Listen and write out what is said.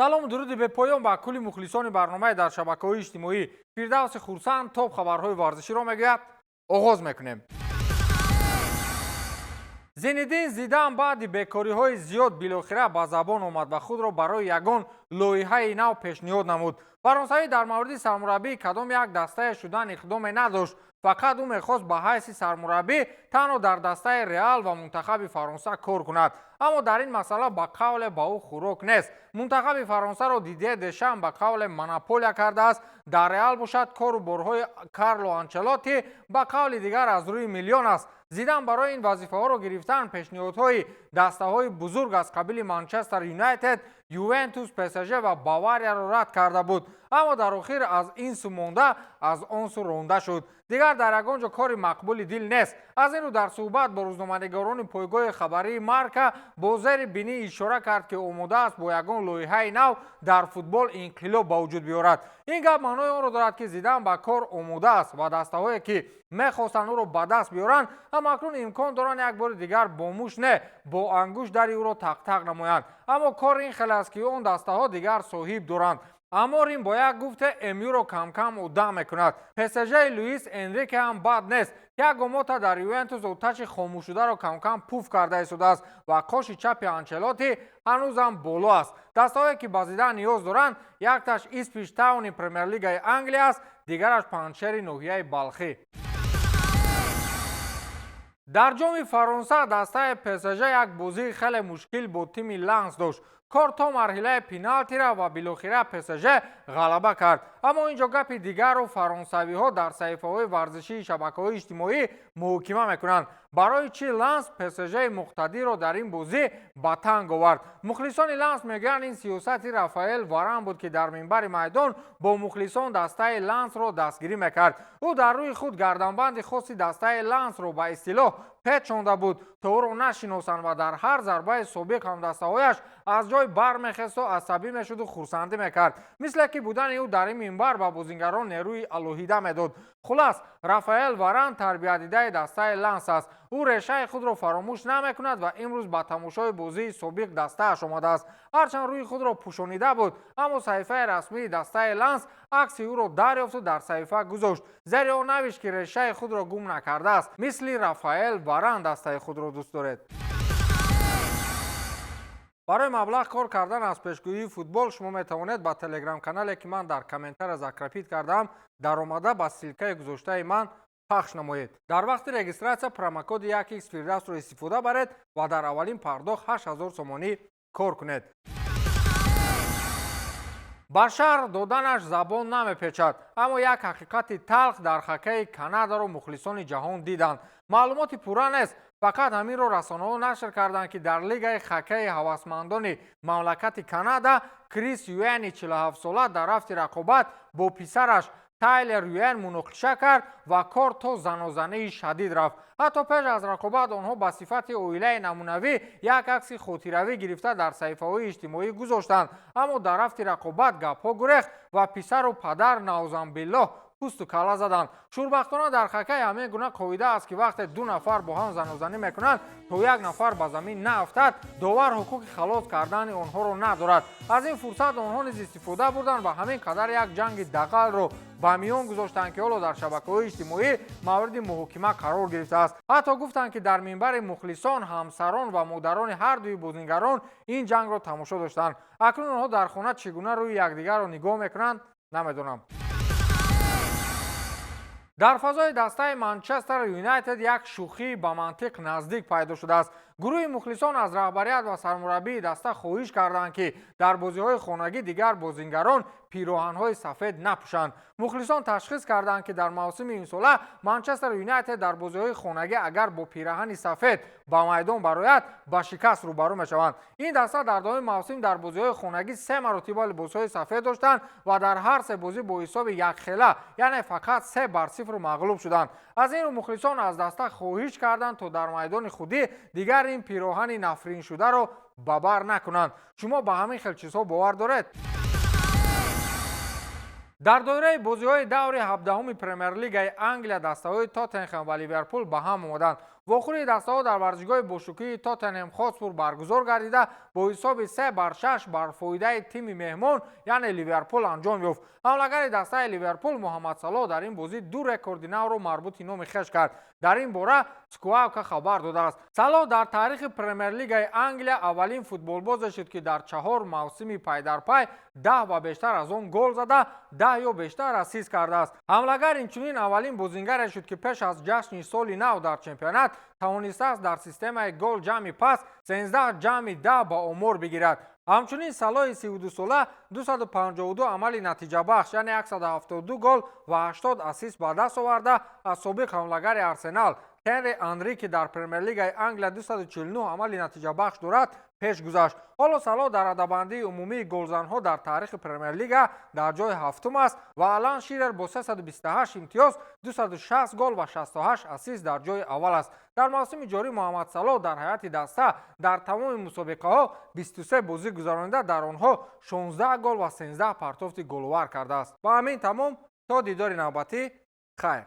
Салому дуруди бепоён ба кулли мухлисони барномаи дар шабакаҳои иҷтимоӣ. Фирдавси Хурсанд топ хабарҳои варзиширо мегӯяд. Оғоз мекунем. Зинедин Зидан баъди бекориҳои зиёд билохира ба забон омад ва худро барои ягон лоиҳаи нав пешниҳод намуд. Фаронсавӣ дар мавриди сармураббии кадом як дастае шудан иқдоме надошт. Фақат ӯ мехост ба ҳайси сармураббӣ танҳо дар дастаи Реал ва мунтахаби Фаронса кор кунад. Аммо дар ин масъала ба қавле ба ӯ хӯрок нест. Мунтахаби Фаронсаро Дидье Дешам ба қавле монополия кардааст. Дар Реал бошад, кору борҳои Карло Анчелотти ба қавли дигар аз рӯи миллион аст. Зидан барои ин вазифаҳоро гирифтан пешниҳодҳои дастаҳои бузург аз қабили Манчестер Юнайтед, Ювентус, ПСЖ ва Баварияро рад карда буд, аммо дар охир аз ин сӯ монда, аз он сӯ ронда шуд. Дигар дар ягон ҷо кори мақбули дил нест. Аз ин рӯ дар суҳбат бо рӯзноманигорони пойгоҳи хабарии Марка бо зери бинӣ ишора кард, ки омода аст бо ягон лоиҳаи нав дар футбол инқилоб ба вуҷуд биёрад. Ин гап маънои онро дорад, ки Зидан ба кор омода аст ва дастаҳое, ки мехостанд ӯро ба даст биёранд, ҳамакнун имкон доранд як бори дигар бо муш не, бо ангушт дари ӯро тақтақ намоянд. Аммо кор ин хел аст, ки он дастаҳо дигар соҳиб доранд. Аморим бо як гуфте МЮ-ро камкам удда мекунад. ПСЖ Луис Энрике ҳам бад нест. Тиаго Мота дар Ювентус оташи хомӯшшударо камкам пуф карда истодааст ва қоши чапи Анчелотти ҳанӯзам боло аст. Дастаҳое, ки ба Зидан ниёз доранд, якташ Ипсвич Тауни Премерлигаи Англия аст, дигараш Панҷшери ноҳияи Балхӣ. Дар Ҷоми Фаронса дастаи ПСЖ як бозии хеле мушкил бо тими Ланс дошт. Кор то марҳилаи пеналти рафт ва билохира ПСЖ ғалаба кард. Аммо ин ҷо гапи дигарро фаронсавиҳо дар саҳифаҳои варзишии шабакаҳои иҷтимоӣ муҳокима мекунанд. Барои чӣ Ланс ПСЖи муқтадирро дар ин бозӣ ба танг овард? Мухлисони Ланс мегӯянд, ин сиёсати Рафаэл Варан буд, ки дар минбари майдон бо мухлисон дастаи Лансро дастгирӣ мекард. Ӯ дар рӯи худ гарданбанди хоси дастаи Лансро ба истилоҳ печонда буд, то ӯро нашиносанд, ва дар ҳар зарбаи собиқ ҳамдастаҳояш аз ҷой бармехесту асабӣ мешуду хурсандӣ мекард, мисле ки будани ӯ дар ин минбар ба бозингарон нерӯи алоҳида медод. Хулас, Рафаэл Варан тарбиятдидаи дастаи Ланс аст. Ӯ решаи худро фаромӯш намекунад ва имрӯз ба тамошои бозии собиқ дастааш омадааст. Ҳарчанд рӯи худро пӯшонида буд, аммо саҳифаи расмии дастаи Ланс акси ӯро дарёфту дар саҳифа гузошт. Зери он навишт, ки решаи худро гум накардааст. Мисли Рафаэл Варан дастаи худро дӯст доред. Барои маблағ кор кардан аз пешгӯии футбол шумо метавонед ба телеграм-канале, ки ман дар комментария закрепить кардаам, даромада, ба ссылкаи гузоштаи ман пахш намоед. Дар вақти регистрация промокоди 1x Фирдавсро истифода баред ва дар аввалин пардохт 8000 сомонӣ кор кунед. Ба шаҳр доданаш забон намепечад, аммо як ҳақиқати талх дар хоккейи Канадаро мухлисони ҷаҳон диданд. Маълумоти пурра нест, фақат ҳаминро расонаҳо нашр карданд, ки дар лигаи хоккейи ҳавасмандони мамлакати Канада Крис Юэни 47-сола дар рафти рақобат бо писараш Тайлер Юэн муноқиша кард ва кор то занозании шадид рафт. Ҳатто пеш аз рақобат онҳо ба сифати оилаи намунавӣ як акси хотиравӣ гирифта, дар саҳифаҳои иҷтимоӣ гузоштанд. Аммо дар рафти рақобат гапҳо гурехт ва писару падар, наузанбиллоҳ, пӯсту калла заданд. Шурбахтона, дар хоккей ҳамин гуна қоида аст, ки вақте ду нафар бо ҳам занозанӣ мекунанд, то як нафар ба замин наафтад, довар ҳуқуқи халос кардани онҳоро надорад. Аз ин фурсат онҳо низ истифода бурданд ва ҳамин қадар як ҷанги дағалро ба миён гузоштанд, ки ҳоло дар шабакаҳои иҷтимоӣ мавриди муҳокима қарор гирифтааст. Ҳатто гуфтанд, ки дар минбари мухлисон ҳамсарон ва модарони ҳар дуи бозингарон ин ҷангро тамошо доштанд. Акнун онҳо дар хона чӣ гуна рӯи якдигарро нигоҳ мекунанд, намедонам. Дар фазои дастаи Манчестер Юнайтед як шӯхии ба мантиқ наздик пайдо шудааст. Гурӯҳи мухлисон аз раҳбарият ва сармураббии даста хоҳиш карданд, ки дар бозиҳои хонагӣ дигар бозингарон пироҳанҳои сафед напӯшанд. Мухлисон ташхис карданд, ки дар мавсими имсола Манчестер Юнайтед дар бозиҳои хонагӣ агар бо пираҳани сафед ба майдон барояд, ба шикаст рӯбарӯ мешаванд. Ин даста дар давоми мавсим дар бозиҳои хонагӣ се маротиба либосҳои сафед доштанд ва дар ҳар се бозӣ бо ҳисоби якхела, яъне фақат 3-0 мағлуб шуданд. Аз ин рӯ мухлисон аз даста хоҳиш карданд, то дар майдони худӣ дигар ин пироҳани нафриншударо ба бар накунанд. Шумо ба ҳамин хел чизҳо бовар доред? Дар доираи бозиҳои даври 17-уми Премер-лигаи Англия дастаҳои Тоттенхем ва Ливерпул ба ҳам омаданд. Вохӯрии дастаҳо дар варзишгоҳи бошукӯҳи Тоттенхем Хотспур баргузор гардида, бо ҳисоби 3-6 бар фоидаи тими меҳмон, яъне Ливерпул, анҷом ёфт. Ҳамлагари дастаи Ливерпул Муҳаммад Салоҳ дар ин бозӣ ду рекорди навро марбути номи хеш кард. Дар ин бора Сквалка хабар додааст. Салоҳ дар таърихи Премер-лигаи Англия аввалин футболбозе шуд, ки дар 4 мавсими пайдарпай 10 ва бештар аз он гол зада, 10 ё бештар ассист кардааст. Ҳамлагар инчунин аввалин бозингаре шуд, ки пеш аз ҷашни соли нав дар чемпионат тавонистааст дар системаи гол ҷамъи пас 13+10 ба омор бигирад. Ҳамчунин Салоҳи 32сола 252 амали натиҷабахш, яъне 172 гол ва 80 ассист ба даст оварда, аз собиқ ҳамлагари Арсенал Тенри Анри, ки дар Премер-лигаи Англия 249 амали натиҷабахш дорад, пеш гузашт. Ҳоло Салоҳ дар радабандии умумии голзанҳо дар таърихи Премер-лига дар ҷои ҳафтум аст ва Алан Ширер бо 328 имтиёз, 260 гол ва 68 ассист дар ҷои аввал аст. Дар мавсими ҷорӣ Муҳаммад Салоҳ дар ҳайати даста дар тамоми мусобиқаҳо 23 бозӣ гузаронида, дар онҳо 16 гол ва 13 партофти головар кардааст. Ба ҳамин тамом, то дидори навбатӣ, хайр.